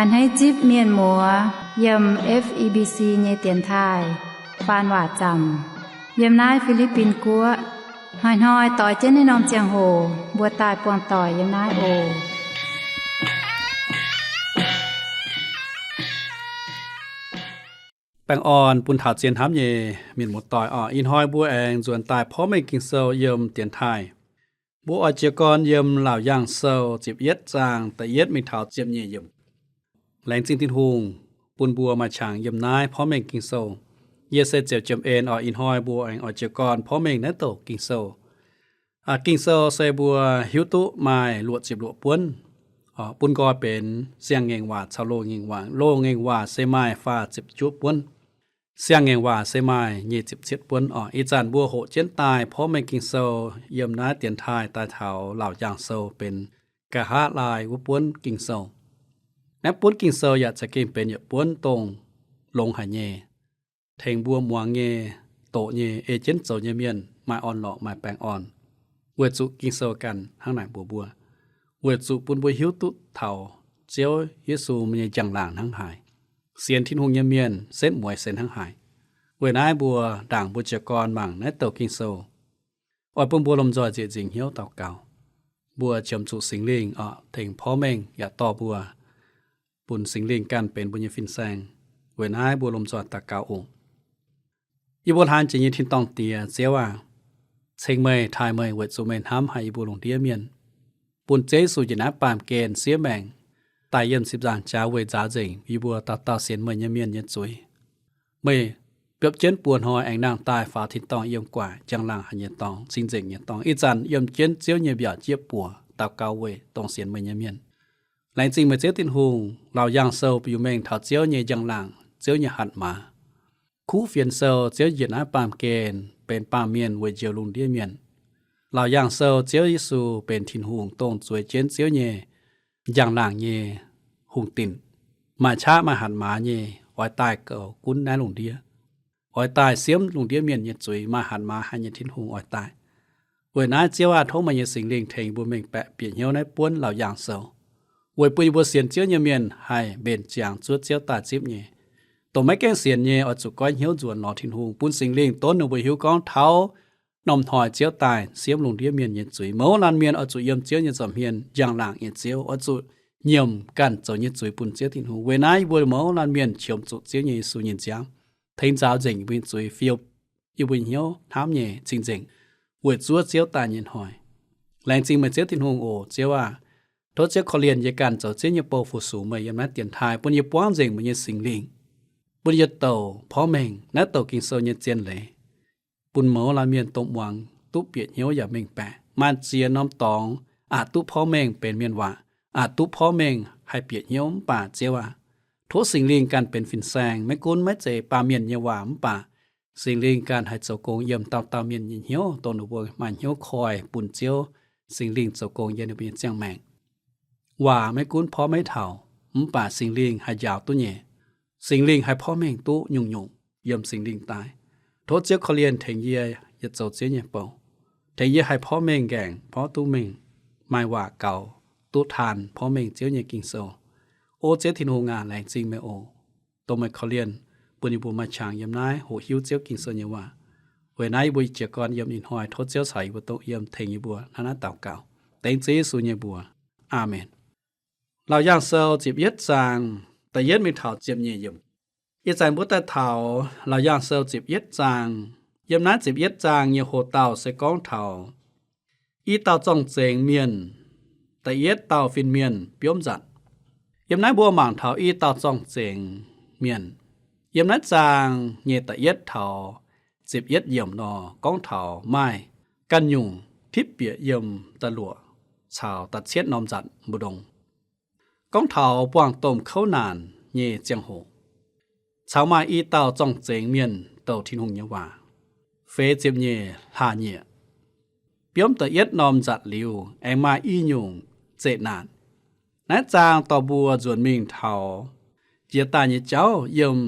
A'hneiv zipv mienh muoz yiem F E B C nyei dienx taaih faan waac zaamc yiem naaiv Fi^li^bin Guoqv. Hnoi-hnoi doix jienv naaiv norm ziangh hoc mbuo daaih buangh doic yiem naaiv oc. Baengh orn bun taux zien hnamv nyei mienh muoz-doic oc. Ih hnoi mbuo aengx nzuonx daaih porv mengh Ging-Sou yiem dienx taaih. Mbuo oix jiez gorn yiem Laauc Yaangh Sou ziepc yietv zaang da'yietv mingh taux ziepc nyeic yiemc. Laengz zingh Tin-Hungh bun mbuo maaih qangx yiem naaiv porv mengh Ging-Sou. Yie se Ziouc Jiem En oc. Ih hnoi mbuo aengx oix jiez gorn porv mengh naaiv douc Ging-Sou. Ging-Sou se mbuo hiuv duqv maaih luoqc ziepc luoqc buonv, bun nqoi benx Siang-Ngaengc Waac caux Loz-Ngaengc Waac. Loz-Ngaengc Waac se maaih faah ziepc juov buonv. Siang-Ngaengc Waac se maaih nyic ziepc cietv buonv oc. Ih zanc mbuo hoqc jienv daaih porv mengh Ging-Sou yiem naaiv dienx taaih daaih taux Laauc Yaangh Sou benx nqa'haav laai wuov buonv Ging-Sou. Naaiv buonv Ging-Sou yaac za'gengh benx yietc buonv dongh longx haic nyei, tengx mbuo muangx nyei, doqc nyei, ei jienv zoux nyei mienh maaih orn-lorqc maaih baengh orn, weic zuqc Ging-Sou ganh hnangv naaic mbuox mbuo, weic zuqc bun mbuo hiuv duqv taux Ziouv Yesu nyei njang-laangc hnangv haaix, sienx Tin-Hungh nyei mienh setv mueiz se hnangv haaix. Weic naaiv mbuo ndaangc mbuo jiez gorn mangc naaiv douc Ging-Sou, oix bun mbuo lomh nzoih nzieqc nzingc hnyouv daux gaux. Mbuo qiemx zuqc Singx Lingh oc tengx porv mengh yaac dorh mbuo, bun Singx Lingh ganh benx mbuo nyei fin-saeng. Weic naaiv mbuo lomh nzoih daux gaux oc. Yie mbuo hlaang jiex nyei tin-dorngh Diex, Ziouv aac, ceng meih taaih meih weic zuqc meih hnamv haic yie mbuo lungh ndiev mienh, bun Ziouv Yesu njiec naaiv baamh gen siev maengc daaih yiem ziepc nzaangc jaax weic nzaaux nzengc yie mbuo dauh dauh sienx meih nyei mienh nyei zuiz. Meih biopv jienv buo hnoi aengx nangh daaih faaux tin-dorngh yiem gu'nguaaic njang-laangc haic nyei dorngx, cing-nzengc nyei dorngx. Ih zanc yiem jienv Ziouv nyei mbiaauc jieqv buoc daux gaux weic dongh sienx meih nyei mienh. Laengz zingh meih Ziouv Tin-Hungh. Laauc Yaangh Sou biux mengh taux Ziouv nyei njang-laangc, Ziouv nyei hatc maaz. Kuv Fienx Sou, Ziouv njiec naaiv baamh gen benx baamh mienh weic njoux lungh ndiev mienh. Laauc Yaangh Sou, Ziouv Yesu benx Tin-Hungh dongh zueiz jienv Ziouv nyei njang-laangc nyei hungh dinc, maaih qaqv maaih hatc maaz nyei, oix daaih goux gunv naaiv lungh ndiev, oix daaih siemv lungh ndiev mienh nyei zuiz. Maaih hatc maaz haic nyei Tin-Hungh oix daaih. Weic naaiv Ziouv aah, tov meih nyei Singx Lingh tengx mbuo mengh baeqc bieqc hnyouv naaiv buonv Laauc Yaangh Sou, weic bun yie mbuo sienx Ziouv nyei mienh haih mbenc ziangx zuov Ziouv daaih zipv nyei. Dongh maiv gaengh sienx nyei oix zuqc goiv hnyouv nzuonx lorz Tin-Hungh, bun Singx Lingh donv ninh mbuo hiuv gorngv taux norm hnoi Ziouv daaih siemv lungh ndiev mienh nyei zuiz. Mouz laanh mienh oix zuqc yiem Ziouv nyei nza'hmien njang-laangc nyei Ziouv, oix zuqc nyiemc ganh zoux nyei zuiz bun Ziouv Tin-Hungh. Weic naaiv yie mbuo mouz laanh mienh qiemx zuqc Ziouv nyei Yesu nyei nziaamv, tengx nzaaux nzengc yie mbuo nyei zuiz, fiou yie mbuo nyei hnyouv hnamv nyei cing-nzengc, weic zuov Ziouv daaih nyei hnoi. Laengz zingh meih Ziouv Tin-Hungh oc. Ziouv aah, tov Ziouv korv-lienh yie ganh zoux Ziouv nyei bou fu-sux meih yiem naaiv dienx taaih, bun yie buangv nzengc meih nyei Singx Lingh, bun yie douc porv mengh naaiv douc Ging-Sou nyei zien leiz, bun mouz laanh mienh dongh muangx duqv bieqc hnyouv yaac mengh baeqc. Maaih ziex norm dorngx aqc duqv porv mengh benx mienh waac, aqc duqv porv mengh haih bieqc hnyouv, mv baac Ziouv aah, tov Singx Lingh ganh benx fin-saeng, maiv gunv maiv zeiz baamh mienh nyei waac, mv baac Singx Lingh ganh haih zoux gong yiem dauh dauh mienh nyei hnyouv, dongh ninh mbuo maaih hnyouv koi bun Ziouv Singx Lingh zoux gong yiem ninh mbuo nyei ziangh maengc. Waac maiv gunv porv maiv taux, mv baac Singx Lingh haih njaaux duqv nyei. Singx Lingh haih porv mengh duqv nyungc-nyungc yiem Singx Lingh daaih. Tov Ziouv korv-lienh tengx yie yietc zoux Ziouv nyei bou, tengx yie haih porv mengh nqaengc, porv duqv mengh, maaih waac gaux, duqv taan porv mengh Ziouv nyei Ging-Sou. O Ziouv Tin-Hungh aac, laengz zingh meih oc. Dongh meih korv-lienh bun yie mbuo maaih qangx yiem naaiv hoqc hiuv Ziouv Ging-Sou nyei waac. Weic naaiv yie mbuo jiez gorn yiem ih hnoi tov Ziouv caux yie mbuo dongh yiem tengx yie mbuo hnangv naaiv daux gaux, dengv Ziouv Yesu nyei mbuox. Aamen. Laauc Yaangh Sou ziepc yietv zaang da'yietv mingh taux ziepc nyeic yiemc. Ih zanc mbuo daaih taux Laauc Yaangh Sou ziepc yietv zaang. Yiem naaiv ziepc yietv zaang nyei hoc-dauh se gorngv taux i dauh zorng-zengx mienh, da'yietv dauh fin-mienh biomv nzatc. Yiem naaiv mbuo mangc taux i dauh zorng-zengx mienh. Yiem naaiv zaang nyei da'yietv taux ziepc yietv yiemc nor, gorngv taux maaih ganh nyungc tipv bieqc yiem da'luoqc caux da'cietv norm nzatc mbu'ndongx. Gorngv taux buangh domh kouv naanc nyei ziangh hoc, caux maaih i dauh zorng-zengx mienh douc Tin-Hungh nyei waac, feix ziepc nyeic hlaax nyieqc. Biomv da'yietv norm nzatc liuz, aengx maaih i nyungc zeqc naanc. Naaiv zaang dorh mbuo nzuonx mingh taux jiex daaih nyei jauv yiem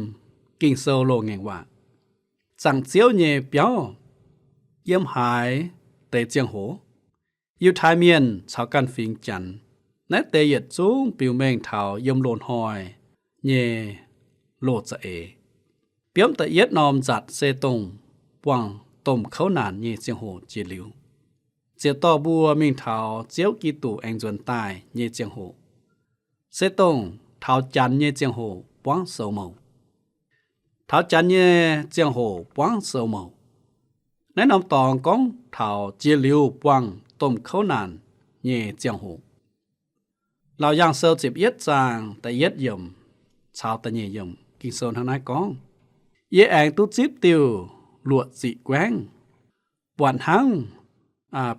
Ging-Sou loz-ngaengc waac. Zaangc Ziouv nyei biauv yiem haaix deix ziangh hoc, Yiutai Mienh caux ganh fingx Janx Naaiv deix yietc zungv biux mengh taux yiem loz-hnoi nyei loz-za'eix. Biomv da'yietv norm nzatc se dongh buangh domh kouv naanc nyei ziangh hoc jiex liuz, ziec dorh mbuo mingh taux Ziouv Giduc aengx nzuonx daaih nyei ziangh hoc, se dongh taux Janx nyei ziangh hoc buangv sou mouc. Taux Janx nyei ziangh hoc buangv sou mouc. Naaiv norm dorngx gorngv taux jiex liuz buangh domh kouv naanc nyei ziangh hoc. Laauc Yaangh Sou ziepc yietv zaang da'yietv yiemc caux da'nyeic yiemc Ging-Sou hnangv naaiv gorngv, Yie aengx duqv zipv diuh luoqc ziqc guaengv, buatc hnangv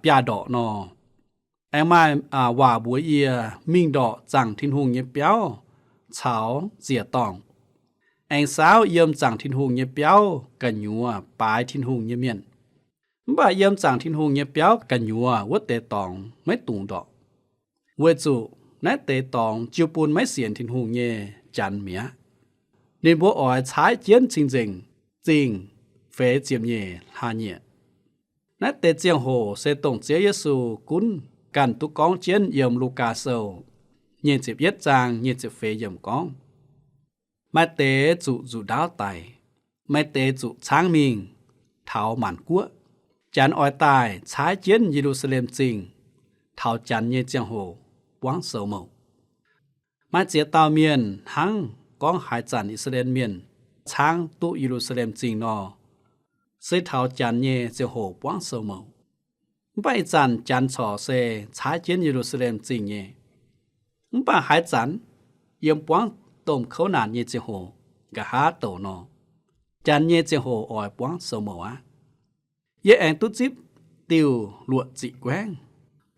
biaav-ndorqc nor. Aengx maaih waac mbuox yie, Mingh ndorqc zaangc Tin-Hungh nyei biauv caux ziec-dorngh, aengx saauv yiem zaangc Tin-Hungh nyei biauv gu'nyuoz baaix Tin-Hungh nyei mienh. Mv baac yiem zaangc Tin-Hungh nyei biauv gu'nyuoz wuov deix dorngx maiv dungx ndorqc, weic zuqc naaiv deix dorngx jiu bun maiv sienx Tin-Hungh nyei Janx mi'aqv. Ninh mbuo oix caaiv jienv cing-nzengc zingh feix ziepc nyeic hlaax nyieqc. Naaiv deix ziangh hoc se dongh Ziouv Yesu gunv ganh duqv gorngv jienv yiem Lugaa Sou nyic ziepc yietv zaang nyic ziepc feix yiemc gorngv, Maaih deix zuqc nzuqc ndaauv daic, maaih deix zuqc caangv mingh taux maanc guoqv. Janx oix daaih caaiv jienv Ye^lu^saa^lem Zingh taux Janx nyei ziangh hoc buangv sou mouc. Maaih ziex dauh mienh hnangv gorngv haaix zanc I^saa^laa^en Mienh caangv duqv Ye^lu^saa^lem Zingh nor, se taux Janx nyei ziangh hoc buangv sou mouc. Mv baac ih zanc Janx corc se caaiv jienv Ye^lu^saa^lem Zingh nyei. Mv baac haaix zanc yiem buangv domh kouv naanc nyei ziangh hoc nqa'haav douc nor, Janx nyei ziangh hoc oix buangv sou mouc aqv. Yie aengx duqv zipv diuh luoqc ziqc guaengv,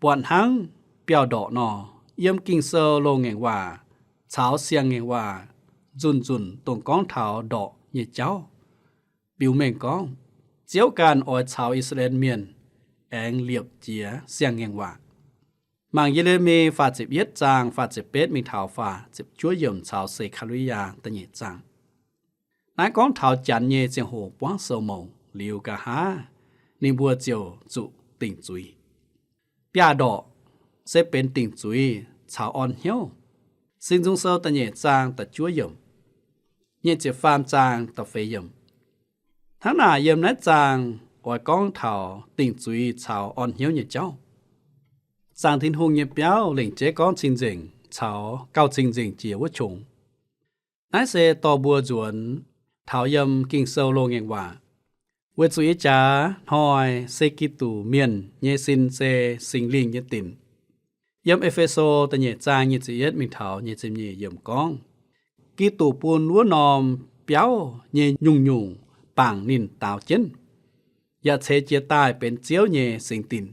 buatc hnangv biauv-ndorqc nor, yiem Ging-Sou loz-ngaengc waac caux siang-ngaengc waac nzunc-nzunc dongh gorngv taux ndorqc nyei jauv, biux mengh gorngv Ziouv ganh oix caux I^saa^laa^en Mienh aengx liepc jiez siang-ngaengc waac. Mangc Ye^le^mi faah ziepc yietv zaang faah ziepc betv mingh taux faah ziepc juov yiemc caux Se^kaa^li^yaa da'nyeic zaang. Naaiv gorngv taux Janx nyei ziangh hoc buangv sou mouc liuz nqa'haav, ninh mbuo ziouc zuqc dingc zuiz. Biaav-ndorqc se benx dingc zuiz caux orn hnyouv. Singx Nzung Sou da'nyeic zaang da'juov yiemc, nyic ziepc faam zaang da'feix yiemc. Hnangv naaic yiem naaiv zaang oix gorngv taux dingc zuiz caux orn hnyouv nyei jauv. Zaangc Tin-Hungh nyei biauv lengc jeiv gorngv cing-nzengc caux gauh cing-nzengc jiex wuov qongx. Naaiv se dorh mbuo nzuonx taux yiem Ging-Sou loz-ngaengc waac, weic zuqc ih jaax hnoi se Giduc Mienh nyei sin se Singx Lingh nyei dinc. Yiem E^fe^so da'nyeic zaang nyic ziepc yietv mingh taux nyic ziepc nyeic yiemc gorngv, Giduc bun wuov norm biauv nyei nyungc-nyungc bangc ninh daaux jienv, yaac ceix jiez daaih benx Ziouv nyei singx dinc.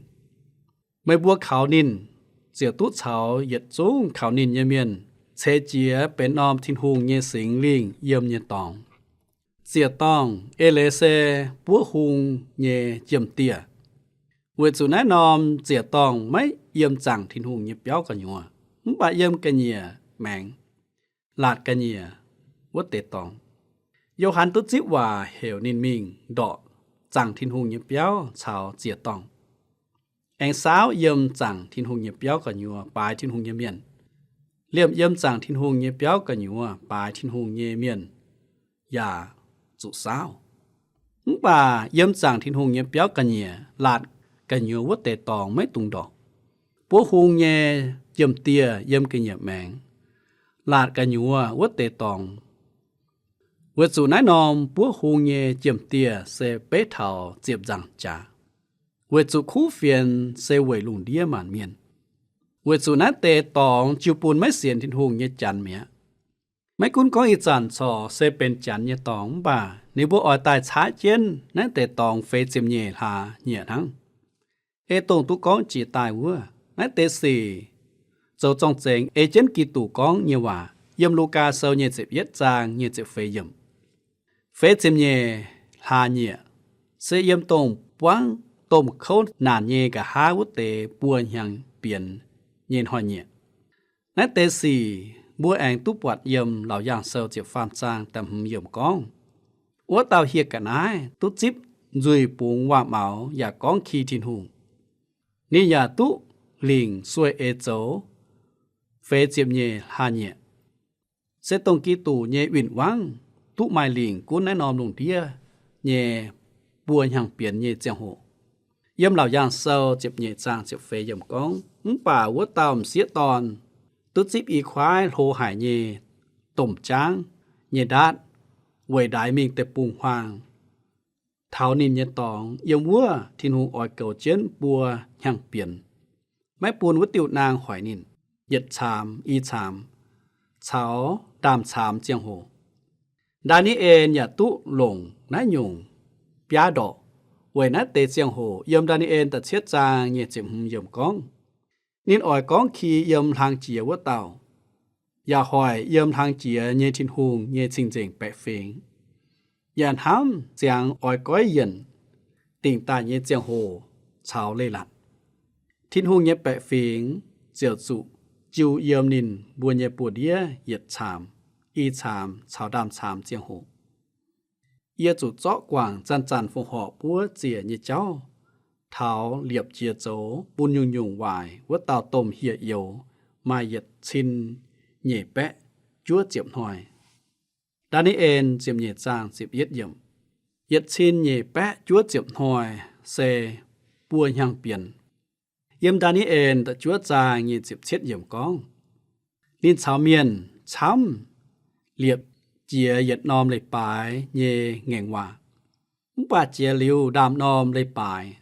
Meih mbuo kaux ninh, ziouc duqv caux yietc zungv kaux ninh nyei mienh ceix jiez benx norm Tin-Hungh nyei Singx Lingh yiem nyei dorngx. Ziec-dorngh eix leiz se buov hung nyei jiem-dieh, weic zuqc naaiv norm ziec-dorngh maiv yiem zaangc Tin-Hungh nyei biauv gu'nyuoz, mv baac yiem ga'nyiec maengx, laatc ga'nyiec wuov deix dorngx. Yo^han duqv zipv waac heuc ninh mingh ndorqc zaangc Tin-Hungh nyei biauv caux ziec-dorngh, aengx saauv yiem zaangc Tin-Hungh nyei biauv gu'nyuoz baaix Tin-Hungh nyei mienh. Liemh yiem zaangc Tin-Hungh nyei biauv gu'nyuoz baaix Tin-Hungh nyei mienh yaac zuqc saauv. Mv baac yiem zaangc Tin-Hungh nyei biauv ga'nyiec, laatc gu'nyuoz wuov deix dorngx maiv dungx ndorqc. Buov hung nyei jiem-dieh yiem ga'nyiec maengx, laatc gu'nyuoz wuov deix dorngx. Weic zuqc naaiv norm buov hung nyei jiem-dieh se beiv taux ziepc nzaangc jaax, weic zuqc kuv fienx se weic lungh ndiev maanc mienh. Weic zuqc naaiv deix dorngx jiu bun maiv sienx Tin-Hungh nyei Janx mi'aqv. Maiv gunv gorngv ih zanc corc se benx Janx nyei dorngx mv baac ninh mbuo oix daaih caaiv jienv naaiv deix dorngx feix ziepc nyeic hlaax nyieqc hnangv. Ei dongh duqv gorngv jiex daaih wuov, naaiv deix sic zoux zorng-zengx ei jienv Giduc gorngv nyei waac yiem Lugaa Sou nyic ziepc yietv zaang nyic ziepc feix yiemc. Feix ziepc nyeic hlaax nyieqc se yiem dongh buangv domh kouv naanc nyei nqa'haav wuov deix buo hnyangx bienx nyei hnoi-nyieqc. Naaiv deix sic mbuo aengx duqv buatc yiem Laauc Yaangh Sou ziepc faam zaang da'hmz yiemc gorngv, wuov dauh hieh ga'naaiv duqv zipv nzuih bungx waac-maux yaac gorngv ki Tin-Hungh. Ninh yaac duqv lingc sueih eix zoux feix ziepc nyeic hlaax nyieqc, se dongh Giduc nyei win-wangv duqv maaih lingc gunv naaiv norm lungh ndiev nyei buo hnyangx-bienx nyei ziangh hoc. Yiem Laauc Yaangh Sou ziepc nyeic zaang ziepc feix yiemc gorngv, Mv baac wuov dauh m'sieqv dorn duqv zipv i kuaaiv hlo haic nyei domh jaangv nyei ndaatv weic ndaix mingh deic-bung-huaang taux ninh nyei dorngx. Yiem wuov Tin-Hungh oix goux jienv buo hnyangx-bienx, maiv bun wuov diuh naang hoic ninh, yietc caamx, i caamx, caux ndaamv-caamx ziangh hoc. Ndaa^ni^en yaac duqv longc naaiv nyungc biaav ndorqc weic naaiv deix ziangh hoc. Yiem Ndaa^ni^en da'cietv zaang nyei ziepc hmz yiemc gorngv, Ninh oix gorngv ki yiem hlang jiex wuov dauh, yaac hoic yiem hlang jiex nyei Tin-Hungh nyei cing-nzengc baeqc fingx, yaac hnamv ziangx oix goiv yienc dingc daaih nyei ziangh hoc caux leiz-latc. Tin-Hungh nyei baeqc fingx ziouc zuqc jiu yiem ninh mbuo nyei buoz-ndiev yietc caamx, i caamx caux ndaamv-caamx ziangh hoc. Yie zuqc zorqv guangc zanc-zanc fongc horc buov ziec nyei jauv, taux liepc jiez zoux bun nyungc-nyungc waaic wuov dauh domh hieh youz maaih yietc cin nyeic baeqv juov ziepc hnoi. Ndaa^ni^en ziepc nyeic zaang ziepc yietv yiemc. Yietc cin nyeic baeqv juov ziepc hnoi se buo hnyangx-bienx. Yiem Ndaa^ni^en da'juov zaang nyei ziepc cietv yiemc gorngv, Ninh caux mienh camv liepc jiez yietc norm leiz-baaix nyei ngaengc waac. Mv baac jiex liuz ndaamv-norm leiz-baaix,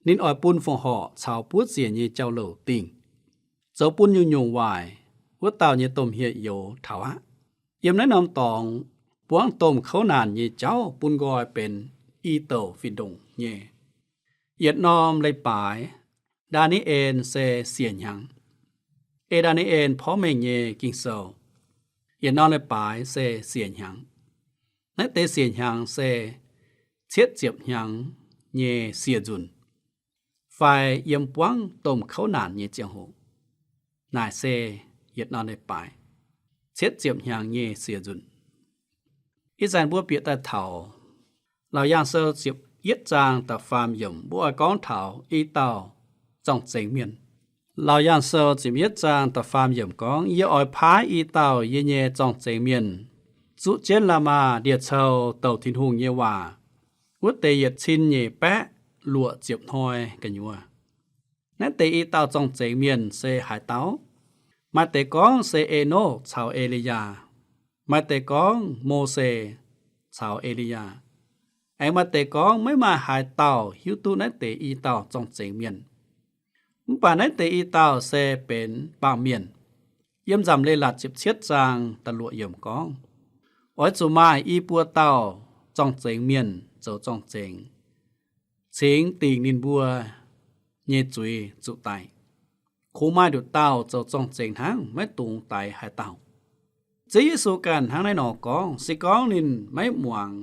ninh oix bun fongc horc caux buov ziec nyei jauv-louc dingc, zoux bun nyungc-nyungc waaic wuov dauh nyei domh hieh youz taux aqv. Yiem naaiv norm dorngx buangv domh kouv naanc nyei jauv bun nqoi benx i douc fih ndongc nyei. Yietc norm leiz-baaix, Ndaa^ni^en se siec hnyangx. Ei Ndaa^ni^en porv mengh nyei Ging-Sou, yietc norm leiz-baaix se siec hnyangx. Naaiv deix siec hnyangx se cietv ziepc hnyangx nyei siec nzunc, fai yiem buangv domh kouv naanc nyei ziangh hoc. Naaic se yietc norm leiz-baaix, cietv ziepc hnyangx nyei siec nzunc. Ih zanc mbuo bieqc daaih taux Laauc Yaangh Sou ziepc yietv zaang da'faam yiemc, mbuo oix gorngv taux i dauh zorng-zengx mienh. Laauc Yaangh Sou ziepc yietv zaang da'faam yiemc gorngv, Yie oix paaiv i dauh yie nyei zorng-zengx mienh zuqv jienv la'maah ndie-cou douc Tin-Hungh nyei waac wuov deix yietc cin nyeic baeqv luoqc ziepc hnoi gu'nyuoz. Naaiv deix i dauh zorng-zengx mienh se haaix dauh? Maaih deix gorngv se Enokv caux E^li^yaa. Maaih deix gorngv Mose caux E^li^yaa. Aengx maaih deix gorngv maiv maaih haaix dauh hiuv duqv naaiv deix i dauh zorng-zengx mienh. Mv baac naaiv deix i dauh se benx baamh mienh. Yiem Nzamc Leiz-Latc ziepc cietv zaang da'luoqc yiemc gorngv, Oix zuqc maaih i buo dauh zorng-zengx mienh zoux zorng-zengx, cingx dingc ninh mbuo nyei zuiz zuqc daic. Kungx maaih nduqc dauh zoux zorng-zengx hnangv, maiv dungx daix haaix dauh. Ziouv Yesu ganh hnangv naaiv nor gorngv. Se gorngv ninh maiv muangx,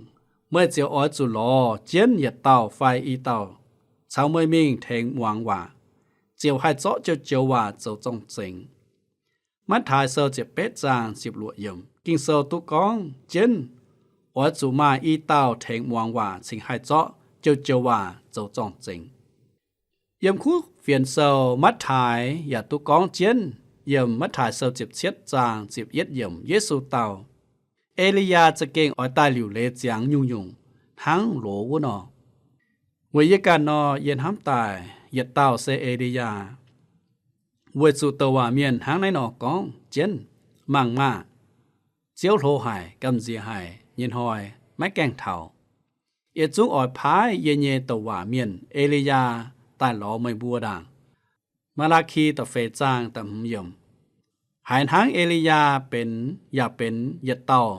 meih ziouc oix zuqc lorz jienv yietc dauh fai i dauh caux meih mingh tengx muangx waac, ziouc haih zorqv joux-joux waac zoux zorng-zengx. Matv^taai Sou ziepc betv zaang ziepc luoqc yiemc, Ging-Sou duqv gorngv jienv, oix zuqc maaih i dauh tengx muangx waac cingx haih zorqv joux-joux waac zoux zorng-zengx. Yiem kuv fienx sou Matv^taai yaac duqv gorngv jienv, yiem Matv^taai Sou ziepc cietv zaang ziepc yietv yiemc, Yesu dau, E^li^yaa za'gengh oix daaih liuc leiz ziangx nyungc-nyungc hnangv loz wuov nor. Weic yie ganh nor, yie hnamv daaih yietc dauh se E^li^yaa, weic zuqc douc waac mienh hnangv naaiv nor gorngv jienv, Mangc maah! Ziouv hlo haic, gamh nziex haic nyei hnoi maiv gaengh taux. Yie zungv oix paaiv yie nyei douc waac mienh, E^li^yaa, daaih lorz meih mbuo ndaangc. Maa^laa^ki da'feix zaang da'hmz yiemc. Haiz hnangv E^li^yaa benx yaac benx yietc dauh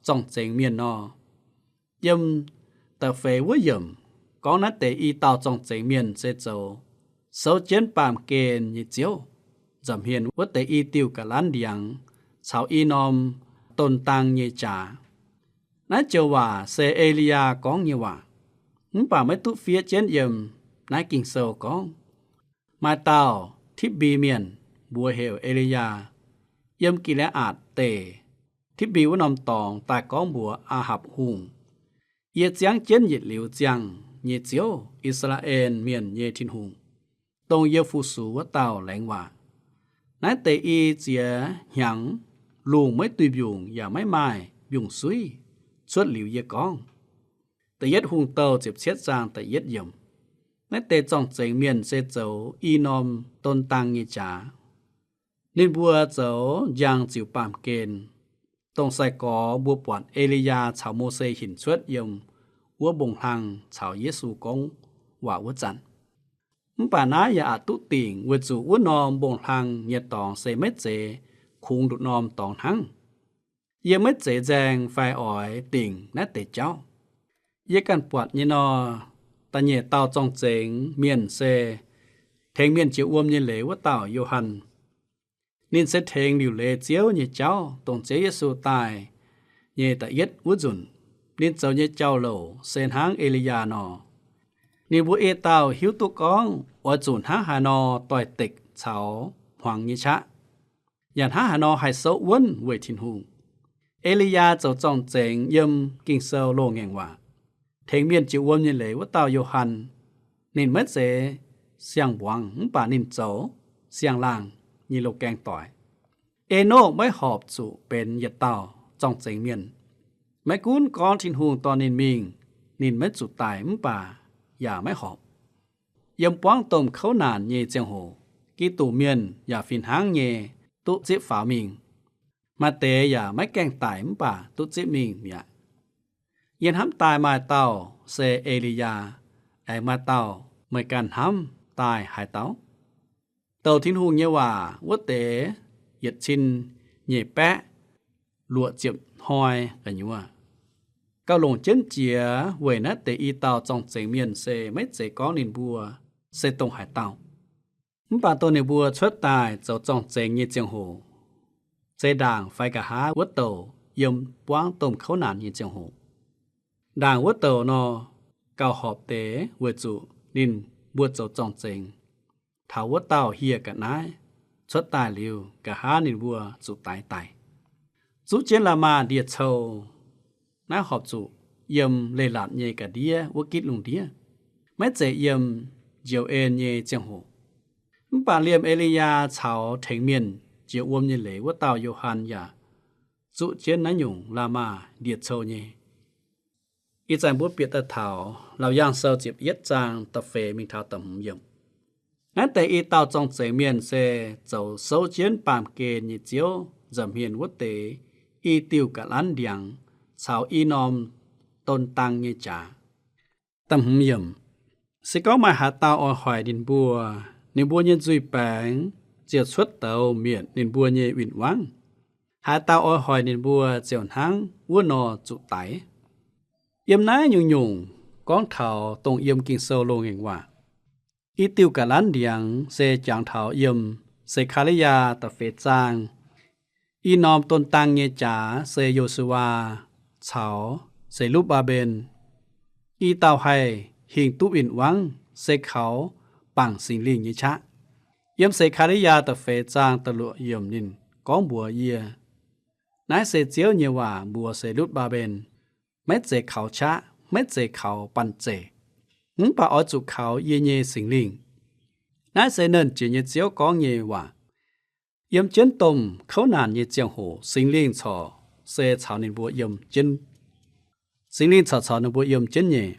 zorng-zengx mienh nor, yiem da'feix wuov yiemc gorngv naaiv deix i dauh zorng-zengx mienh se zoux souv jienv baamh gen nyei Ziouv, nza'hmien wuov deix i diuh ga'lanv ndiangx caux i norm don dang nyei jaax. Naaiv joux waac se E^li^yaa gorngv nyei waac, mv baac maiv duqv fiev jienv yiem naaiv Ging-Sou gorngv. Maaih dauh Tipv^mbi Mienh, mbuox heuc E^li^yaa, yiem Gi^lea^atc Deic, Tipv^mbi wuov norm dorngx daaih gorngv mbuox Aa^hapc Hungh, Yie ziangv jienv yietc liuz ziangh nyei Ziouv, I^saa^laa^en Mienh nyei Tin-Hungh, dongh yie fu-sux wuov dauh, laengz waac. Naaiv deix i ziex hnyangx lungh maiv duih mbiungc yaac maiv maaih mbiungc-suiv cuotv liuz yie gorngv. Da'yietv Hungh Douh ziepc cietv zaang da'yietv yiemc. Naaiv deix zorng-zengx mienh se zoux i norm don dang nyei jaax. Ninh mbuo zoux njang ziux baamh gen, dongh sai-gorx mbuo buatc E^li^yaa caux Mose hinc cuotv yiem wuov mbong-hlang caux Yesu gorngv waac wuov zanc. Mv baac naaiv yaac aqc duqv dingc weic zuqc wuov norm mbong-hlang nyei dorngx se maiv zeiz kungx nduqc norm dorngx hnangv. Yie maiv zeiz nzaeng fai oix dingc naaiv deix jauv. Yie ganh buatc nyei nor, da'nyeic dauh zorng-zengx mienh se tengx mienh jiex wuom nyei leiz wuov dauh Yo^han. Ninh se tengx liuc leiz Ziouv nyei jauv, dongh Ziouv Yesu daaih nyei da'yietv wuov nzunc. Ninh zoux nyei jauv-louc se hnangv E^li^yaa nor. Ninh mbuo ei dauh hiuv duqv gorngv oix zuqc hnangv haaix nor doix-dekc caux hmuangx nyei qaqv, yaac hnangv haaix nor haih souv wuonv weic Tin-Hungh. E^li^yaa zoux zorng-zengx yiem Ging-Sou loz-ngaengc waac. Tengx mienh jiex wuom nyei leiz wuov dauh Yo^han, ninh maiv zeiz siang-mbuangz mv baac ninh zoux siang-laangh nyei loz-gaeng doic. Enokv maiv horpc zuqc benx yietc dauh zorng-zengx mienh. Maiv gunv gorngv Tin-Hungh dorh ninh mingh, ninh maiv zuqc daic mv baac yaac maiv horpc. Yiem buangv domh kouv naanc nyei ziangh hoc, Giduc Mienh yaac fih hnangv nyei duqv zipv faaux mingh. Maaih deix yaac maiv gaengh daic mv baac duqv zipv mingh mi'aqv. Yie hnamv daaih maaih dauh se E^li^yaa, aengx maaih dauh meih ganh hnamv daaih haaix dauh? Douc Tin-Hungh nyei waac wuov deix yietc cin nyeic baeqv luoqc ziepc hnoi gu'nyuoz gauh longc jienv jiex weic naaiv deix i dauh zorng-zengx mienh se maiv zeiz gorngv ninh mbuo se dongh haaix dauh. Mv baac dongh ninh mbuo cuotv daaih zoux zorng-zengx nyei ziangh hoc, se ndaangc fai nqa'haav wuov douc yiem buangv domh kouv naanc nyei ziangh hoc. Ndaangc wuov douc nor, gauh horpc deix weic zuqc ninh mbuo zoux zorng-zengx taux wuov dauh hieh ga'naaiv cuotv daaih liuz, nqa'haav ninh mbuo zuqc daix daic. Zuqv jienv la'maah ndie-cou. Naaiv horpc zuqc yiem leiz-latc nyei ga'ndiev wuov gitv lungh ndiev, maiv zeiz yiem njoux en nyei ziangh hoc. Mv baac liemh E^li^yaa caux tengx mienh jiex wuom nyei leiz wuov dauh Yo^han yaac zuqv jienv naaiv nyungc la'maah ndie-cou nyei. Ih zanc mbuo bieqc daaih taux Laauc Yaangh Sou ziepc yietv zaang da'feix mingh taux da'hmz yiemc. Naaiv deix i dauh zorng-zengx mienh se zoux souv jienv baamh gen nyei Ziouv nza'hmien wuov deix i diuh ga'lanv ndiangx caux i norm don dang nyei jaax. Da'hmz yiemc. Se gorngv maaih haaix dauh oix hoic ninh mbuo, ninh mbuo nyei nzuih baengx ziouc cuotv douz mietc ninh mbuo nyei win-wangv. Haaix dauh oix hoic ninh mbuo ziouc hnangv wuov nor zuqc daix. Yiem naaiv nyungc-nyungc gorngv taux dongh yiem Ging-Sou loz-ngaengc waac. I diuh ga'lanv ndiangx se jangx taux yiem Se^kaa^li^yaa da'feix zaang. I norm don dang nyei jaax se Yo^su^waa caux Se^lupv^mbaa^mben. I dauh haih hingh duqv win-wangv se kaux bangc Singx Lingh nyei qaqv. Yiem Se^kaa^li^yaa da'feix zaang da'luoqc yiemc ninh gorngv mbuox yie, naaiv se Ziouv nyei waac mbuox Se^lupv^mbaa^mben, maiv zeiz kaux qaqv, maiv zeiz kaux banh zeic, mv baac oix zuqc kaux yie nyei Singx Lingh. Naaiv se Nernh Jiex nyei Ziouv gorngv nyei waac. Yiem jienv domh kouv naanc nyei ziangh hoc Singx Lingh corc se caux ninh mbuo yiem jienv. Singx Lingh corc caux ninh mbuo yiem jienv nyei.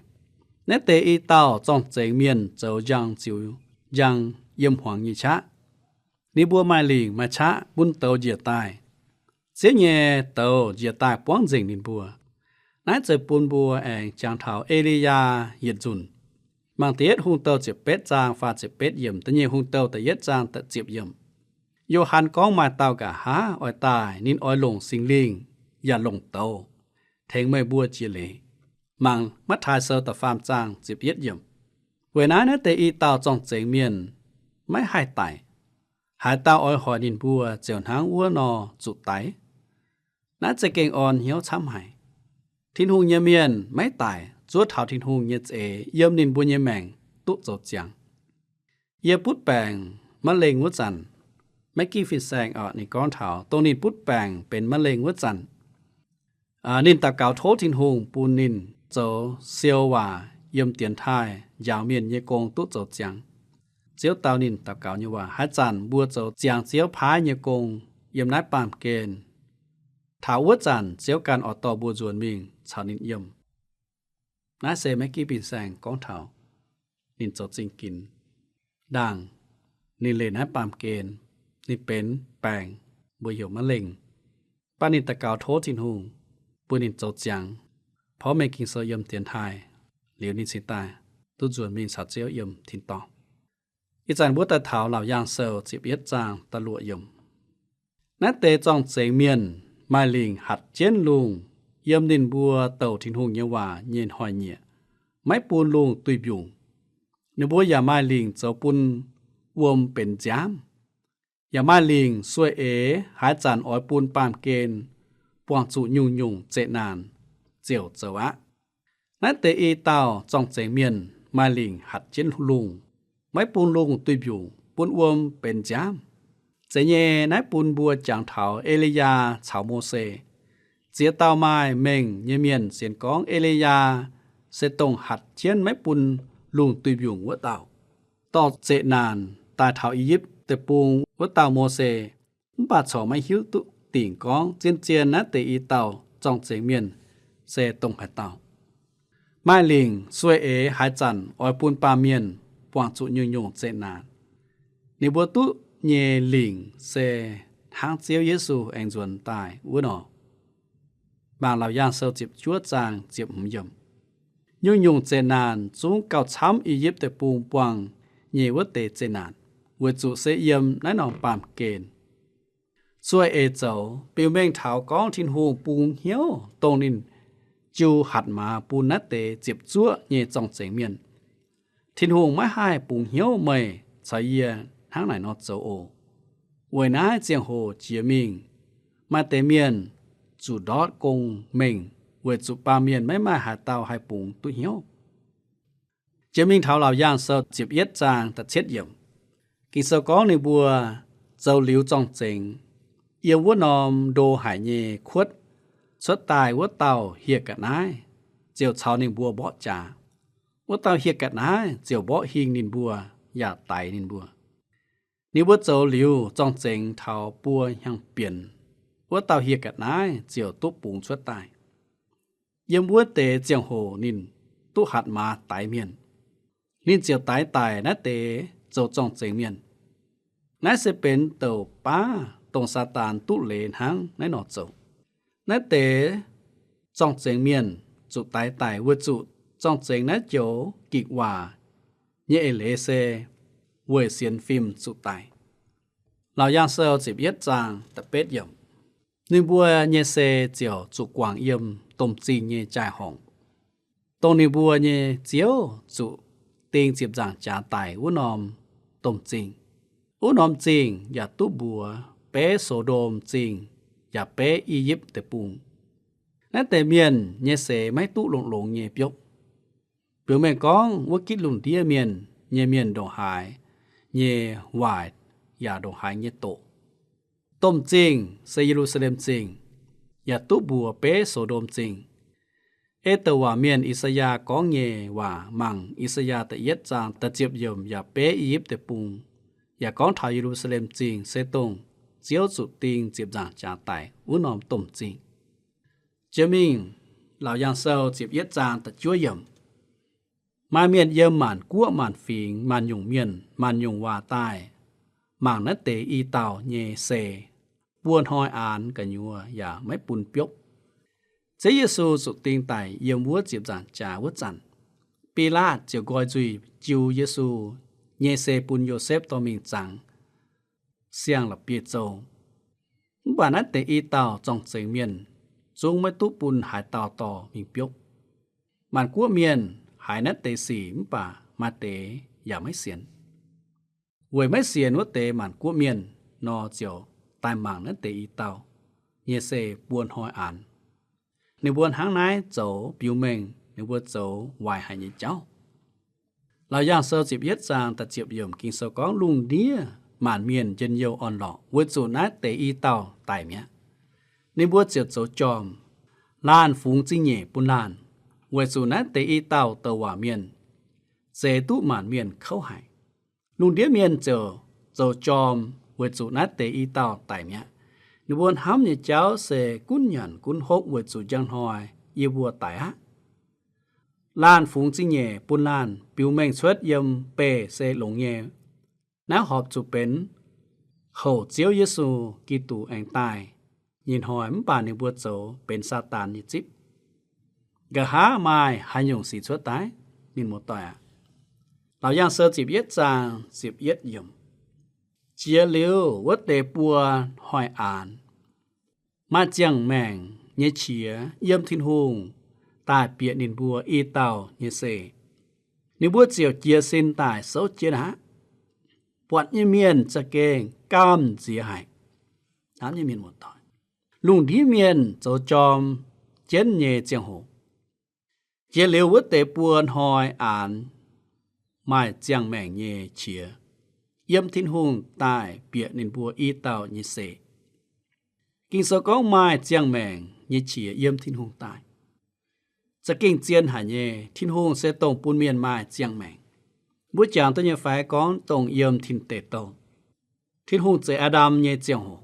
Naaiv deix i dauh zorng-zengx mienh zoux njang ziux njang yiem hmuangx nyei qaqv. Ninh mbuo maaih lingc maaih qaqv bun douz njiec daaih. Ziouv nyei douz njiec daaih buangv nzengc ninh mbuo. Naaiv zeiz bun mbuo aengx jangx taux E^li^yaa yietc nzunc. Mangc Da'yietv Hungh Douh ziepc betv zaang faah ziepc betv yiemc, Da'nyeic Hungh Douh da'yietv zaang da'ziepc yiemc. Yo^han gorngv maaih dauh nqa'haav oix daaih, ninh oix longc Singx Lingh yaac longc douz, tengx meih mbuo jiex leiz. Mangc Matv^taai Sou da'faam zaang ziepc yietv yiemc. Weic naaiv, naaiv deix i dauh zorng-zengx mienh maiv haih daic. Haaix dauh oix hoic ninh mbuo ziouc hnangv wuov nor zuqc daix. Naaiv za'gengh orn hnyouv camv haic. Tin-Hungh nyei mienh maiv daic, zuov taux Tin-Hungh nyei za'eix yiem ninh mbuo nyei maengc duqv zoux ziangx. Yie butv baengc มะเร็ง wuov zanc, maiv ginv fin-saeng oc, ninh gorngv taux dongh ninh butv baengc benx มะเร็ง wuov zanc, ninh daux gaux tov Tin-Hungh bun ninh zoux siou waac yiem dienx taaih njaaux mienh nyei gong duqv zoux ziangx. Ziouv dau ninh daux gaux nyei waac. Haaix zanc mbuo zoux ziangx Ziouv paaiv nyei gong yiem naaiv baamh gen, taux wuov zanc Ziouv ganh oix dorh mbuo nzuonx mingh caux ninh yiem. Naaiv se maiv ginv fin-saeng gorngv taux ninh zoux zingh ginx ndaangc ninh leih naaiv baamh gen, ninh benx baengc, mbuo heuc maiv lengh. Mv baac ninh daux gaux tov Tin-Hungh bun ninh zoux ziangx, porv mengh Ging-Sou yiem dienx taaih liuz, ninh cingx daaih duqv nzuonx mingh caux Ziouv yiem tin-dorngh. Ih zanc mbuo daaih taux Laauc Yaangh Sou ziepc yietv zaang da'luoqc yiemc. Naaiv deix zorng-zengx mienh maaih lingc hatc jienv lungh yiem ninh mbuo douc Tin-Hungh nyei waac nyei hnoi-nyieqc, maiv bun lungh duih mbiungc. Ninh mbuo yaac maaih lingc zoux bun wuom benx nziaamv, yaac maaih lingc sueih eix haaix zanc oix bun baamh gen buangh zuqc nyungc-nyungc zeqc naanc ziouc zoux aqv. Naaiv deix i dauh zorng-zengx mienh maaih lingc hatc jienv lungh, maiv bun lungh duih mbiungc, bun wuom benx nziaamv. Zeiz nyei, naaiv bun mbuo jangx taux E^li^yaa caux Mose. Ziex dauh maaih mengh nyei mienh sienx gorngv E^li^yaa se dongh hatc jienv maiv bun lungh duih mbiungc wuov dauh, dorh zeqc naanc daaih taux I^yipv Deic-Bung wuov dauh Mose. Mv baac corc maiv hiuv duqv dingc gorngv zien-zien naaiv deix i dauh zorng-zengx mienh se dongh haaix dauh. Maaih lingc sueih eix haaix zanc oix bun baamh mienh buangh zuqc nyungc-nyungc zeqc naanc. Ninh mbuo duqv nyei lingc se hnangv Ziouv Yesu aengx nzuonx daaih wuov nor. Mangc Laauc Yaangh Sou ziepc juov zaang ziepc hmz yiemc. Nyungc-nyungc zeqc naanc zungv gauh camv I^yipv Deic-Bung buangh nyei wuov deix zeqc naanc, weic zuqc se yiem naaiv norm baamh gen sueih eix zoux, biux mengh taux gorngv Tin-Hungh bungx hnyouv dongh ninh jiu hatc maaz bun naaiv deix ziepc zuoqv nyei zorng-zengx mienh. Tin-Hungh maiv haih bungx hnyouv meih caux yie hnangv naaic nor zoux oc. Weic naaiv ziangh hoc jiex mingh, maaih deix mienh zuqc ndortv gong-mengh weic zuqc baamh mienh maiv maaih haaix dauh haih bungx duqv hnyouv. Jiex mingh taux Laauc Yaangh Sou ziepc yietv zaang da'cietv yiemc. Ging-Sou gorngv ninh mbuo zoux liuz zorng-zengx, yiem wuov norm ndo haic nyei kuotv cuotv daaih wuov dauh hieh ga'naaiv ziouc caux ninh mbuo mborqv jaax. Wuov dauh hieh ga'naaiv ziouc mborqv hingh ninh mbuo yaac daix ninh mbuo. Ninh mbuo zoux liuz zorng-zengx taux buo hnyangx-bienx, wuov dauh hieh ga'naaiv ziouc duqv bungx cuotv daaih. Yiem wuov deix ziangh hoc ninh duqv hatc maaz daix mienh. Ninh ziouc daix daic naaiv deix zoux zorng-zengx mienh. Naaiv se benx douc baav dongh Saadaan duqv leiz hnangv naaiv nor zoux. Naaiv deix zorng-zengx mienh zuqc daix daic weic zuqc zorng-zengx naaiv joux Gikc Waac nyei eix leiz se weic sienx fim zuqc daic. Laauc Yaangh Sou ziepc yietv zaang da'betv yiemc. Ninh mbuo nyei sei ziouc zuqc guangc yiem domh zingh nyei jaai-horngc, dongh ninh mbuo nyei ziouv zuqc ding ziepc nzaangc jaax daic wuov norm domh zingh. Wuov norm zingh yaac duqv mbuox beiv So^ndom Zingh yaac beiv I^yipv Deic-Bung. Naaiv deix mienh nyei seix maiv duqv longx-longx nyei biopv. Biux mengh gorngv wuov gitv lungh ndiev mienh nyei mienh ndongc haaix nyei waaic yaac ndongc haaix nyei doqc. Domh zingh se Ye^lu^saa^lem Zingh, yaac duqv mbuox beiv So^ndom Zingh. Ei douc waac mienh I^saa^yaa gorngv nyei waac mangc I^saa^yaa da'yietv zaang da'ziepc yiemc yaac beiv I^yipv Deic-Bung, yaac gorngv taux Ye^lu^saa^lem Zingh se dongh Ziouv zuqc ding ziepc nzaangc jaax daic wuov norm domh zingh. Jiex mingh Laauc Yaangh Sou ziepc yietv zaang da'juov yiemc. Maaih mienh yiem maanc guoqv maanc fingx maanc nyungc mienh maanc nyungc waac daaih mangc naaiv deix i dauh nyei sei buo hnoi aanx gu'nyuoz yaac maiv bun biopv. Ziouv Yesu zuqc ding daic yiem wuov ziepc nzaangc jaax wuov zanc, Bilaatv ziouc nqoi nzuih jiu Yesu nyei sei bun Yosepv dorh mingh zangx siang-la'bieiv-zou. Mv baac naaiv deix i dauh zorng-zengx mienh zungv maiv duqv bun haaix dauh dorh mingh biopv. Maanc guoqv mienh haiz naaiv deix sic mv baac maaih deix yaac maiv sienx. Weic maiv sienx wuov deix maanc guoqv mienh nor ziouc daaih mangc naaiv deix i dauh nyei sei buo hnoi aanx. Ninh mbuo hnangv naaiv zoux biux mengh ninh mbuo zoux waaic haic nyei jauv. Laauc Yaangh Sou ziepc yietv zaang da'ziepc yiemc Ging-Sou gorngv, lungh ndiev maanc mienh njien-youh orn-lorqc weic zuqc naaiv deix i dauh daic mi'aqv. Ninh mbuo ziouc zoux jorm, laanh fungx zingh nyeic bun laanh, weic zuqc naaiv deix i dauh douc waac mienh zeix duqv maanc mienh kouv haic. Lungh ndiev mienh ziouc zoux jorm weic zuqc naaiv deix i dauh daic mi'aqv. Ninh mbuo hnamv nyei jauv se gunv nyanc gunv hopv weic zuqc njang hnoi yie mbuo daic aqv. Laanh fungx zingh nyeic bun laanh biux mengh cuotv yiem beih se longx nyei. Naaiv horpc zuqc benx houc Ziouv Yesu Giduc aengx daaih nyei hnoi, mv baac ninh mbuo zoux benx Saadaan nyei zipv. Nqa'haav maaih haaix nyungc sic cuotv daaih? Mienh muoz-doic aac, Laauc Yaangh Sou ziepc yietv zaang ziepc yietv yiemc, Jiex liuz wuov deix buo hnoi aanx, maaih ziangh maengc nyei qiex yiem Tin-Hungh daaih bieqc ninh mbuo i dauh nyei seih. Ninh mbuo ziouc jiez sin daaih souv jienv aqv. Buatc nyei mienh za'gengh gamh nziex haic. Hnamv nyei mienh muoz-doic, lungh ndiev mienh zoux jorm jienv nyei ziangh hoc, jiex liuz wuov deix buo hnoi aanx, maaih ziangh maengc nyei qiex yiem Tin-Hungh daaih bieqc ninh mbuo i dauh nyei seih. Ging-Sou gorngv maaih ziangh maengc nyei qiex yiem Tin-Hungh daaih. Za'gengh zien haic nyei. Tin-Hungh se dongh bun mienh maaih ziangh maengc. Mbuo jangx duqv nyei fai gorngv dongh yiem tin-deic douh, Tin-Hungh zeix Aa^ndam nyei ziangh hoc,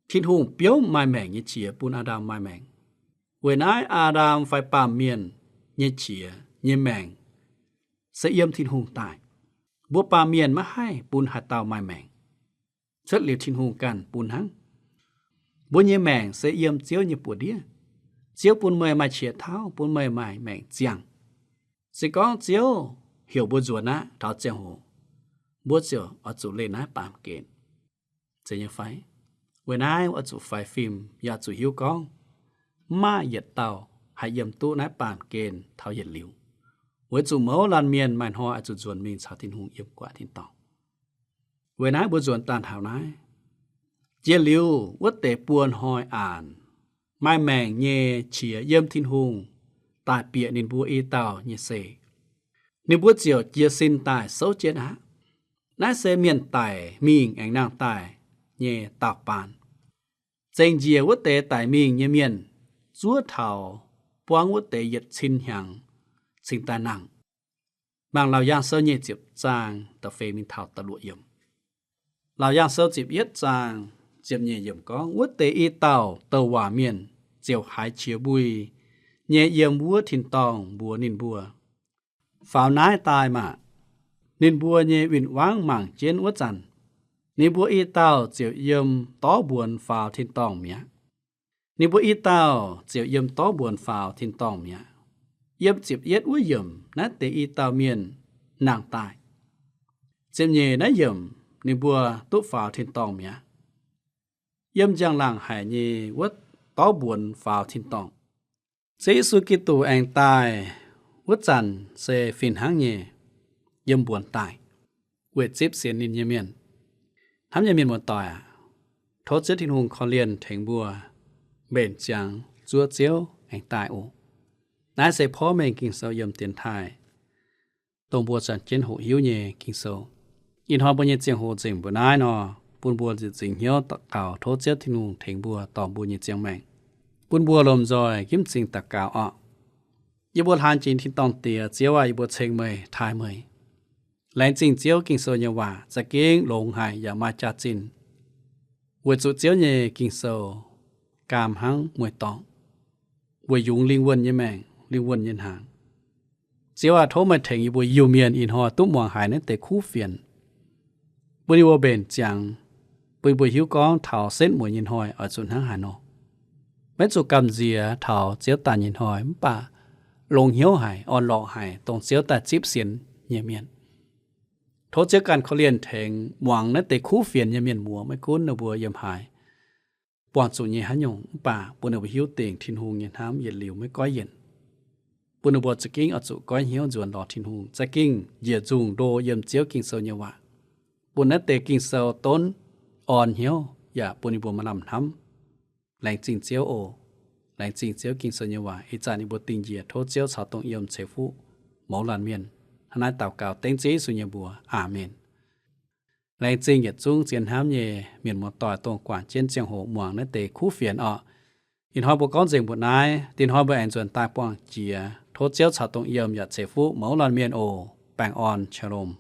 Tin-Hungh biouv maaih maengc nyei qiex bun Aa^ndam maaih maengc. Weic naaiv Aa^ndam fai baamh mienh nyei qiex nyei maengc se yiem Tin-Hungh daaih. Mbuo baamh mienh maiv haih bun haaix dauh maaih maengc, cuotv liuz Tin-Hungh ganh bun hnangv. Mbuo nyei maengc se yiem Ziouv nyei buoz-ndiev. Ziouv bun meih maaih qiex tauv, bun meih maaih maengc ziangh. Se gorngv Ziouv heuc mbuo nzuonx aqv taux ziangh hoc, mbuo ziouc oix zuqc leih naaiv baamh gen, zeiz nyei fai? Weic naaiv oix zuqc faix fim yaac zuqc hiuv gorngv maiv maaih yietc dauh haih yiem duqv naaiv baamh gen taux yietc liuz, weic zuqc mouz laanh mienh maaih hnoi oix zuqc nzuonx mingh caux Tin-Hungh yiem guaax tin-dorngh. Weic naaiv mbuo nzuonx daaih taux naaiv, jiex liuz wuov deix buo hnoi aanx, maaih maengc nyei qiex yiem Tin-Hungh daaih bieqc ninh mbuo i dauh nyei seih. Ninh mbuo ziouc jiez sin daaih souv jienv aqv. Naaiv se mienh daic mingh aengx nangh daaih nyei daauh baan. Zengc njiec wuov deix daic mingh nyei mienh zuov taux buangv wuov deix yietc cin hnyangx cingx daaih nangh. Mangc Laauc Yaangh Sou nyic ziepc zaang da'feix mingh taux da'luoqc yiemc. Laauc Yaangh Sou ziepc yietv zaang ziepc nyeic yiemc gorngv, wuov deix i dauh douc waac mienh ziouc haiz qiex mbui nyei yiem wuov tin-dorngh mbuox ninh mbuo, Faaux naaiv daaih maah! Ninh mbuo nyei win-wangv mangc jienv wuov zanc, ninh mbuo i dauh ziouc yiem dorv mbuonx faaux tin-dorngh mi'aqv. Ninh mbuo i dauh ziouc yiem dorv mbuonx faaux tin-dorngh mi'aqv. Yiem ziepc yietv wuov yiemc, naaiv deix i dauh mienh nangh daaih. Ziepc nyeic naaiv yiemc, ninh mbuo duqv faaux tin-dorngh mi'aqv. Yiem njang-laangc haic nyei wuov dorv mbuonx faaux tin-dorngh. Ziouv Yesu Giduc aengx daaih wuov zanc se fih hnangv nyei yiem mbuonx daaih, weic zipv sienx ninh nyei mienh. Hnamv nyei mienh muoz-doic aac, tov Ziouv Tin-Hungh korv-lienh tengx mbuo mbenc ziangx zuov Ziouv aengx daaih oc. Naaiv se porv mengh Ging-Sou yiem dienx taaih, dongh mbuo zanc jienv hoqc hiuv nyei Ging-Sou. Ih hnoi mbuo nyei ziangh hoc nzengc mbuoqc naaiv nor, bun mbuo nzieqc nzingc hnyouv daux gaux tov Ziouv Tin-Hungh tengx mbuo dorh mbuo nyei ziangh maengc, bun mbuo lomh nzoih ginv m'zing daux gaux oc. Yie mbuo hlaang jiex tin-dorngh Diex, Ziouv aac, yie mbuo ceng meih, taaih meih. Laengz zingh Ziouv Ging-Sou nyei waac za'gengh longx haic yaac maaih jaax-zinh, weic zuqc Ziouv nyei Ging-Sou gaam hnangv mueiz-dorngh, weic yungz lingh wuonh nyei maengc, lingh wuonh nyei hnaangx. Ziouv aac, tov meih tengx yie mbuo Iu-Mienh ih hnoi duqv muangx haiz naaiv deix kuv fienx, bun yie mbuo mbenc ziangx, bun yie mbuo hiuv gorngv taux setv mueiz nyei hnoi oix zuqc hnangv haaix nor. Maiv zuqc gamh nziex taux Ziouv daaih nyei hnoi, mv baac longx hnyouv haic, orn-lorqc haic dongh Ziouv daaih zipv sienx nyei mienh. Tov Ziouv ganh korv-lienh tengx muangx naaiv deix kuv fienx nyei mienh muoz, maiv gunv ninh mbuo yiem haaix, buangh zuqc nyei haaix nyungc, mv baac bun ninh mbuo hiuv dingc Tin-Hungh nyei hnamv yietc liuz maiv goiv yienc, bun ninh mbuo za'gengh oix zuqc goiv hnyouv nzuonx lorz Tin-Hungh, za'gengh njiec nzungh ndo yiem Ziouv Ging-Sou nyei waac, bun naaiv deix Ging-Sou donv orn hnyouv yaac bun ninh mbuo maaih lamh hnamv. Laengz zingh Ziouv oc. Laengz zingh Ziouv Ging-Sou nyei waac. Ih zanc yie mbuo dingh njiec tov Ziouv caux dongh yiem ceix fuqv mouz laanh mienh. Hnangv naaiv daux gaux dengv Ziouv Yesu nyei mbuox. Aamen. Laengz zingh yietc zungv zien hnamv nyei mienh muoz-doic dongh guangc jienv ziangh hoc muangx naaiv deix kuv fienx orqc. Ih hnoi mbuo gorngv nzengc mbuoqc naaiv. Dinh hnoi mbuo aengx nzuonx daaih buangh jiex. Tov Ziouv caux dongh yiem yaac ceix fuqv mouz laanh mienh oc. Baengh orn, shalom.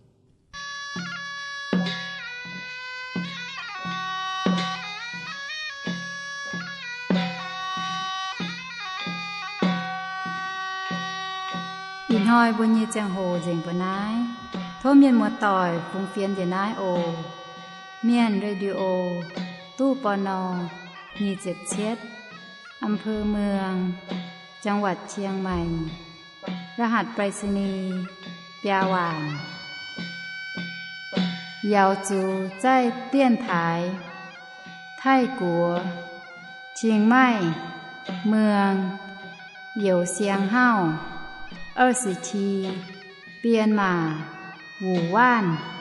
Ih hnoi mbuo nyei ziangh hoc nzengc mbuo naaiv. Tov mienh muoz-doic fungx fienx njiec naaiv oc. Mienh Radio, ตู้ ปณ. nyic ziepc cietv, อำเภอเมือง จังหวัดเชียงใหม่ รหัสไปรษณีย์ biaa waanc. Yaux zuqc zaih dienx taaix Taiv-Guoqv, Qing Maih, Mueng, Youz Siang Hauv, 二十七, Bienh Maac, Wuc Waanv.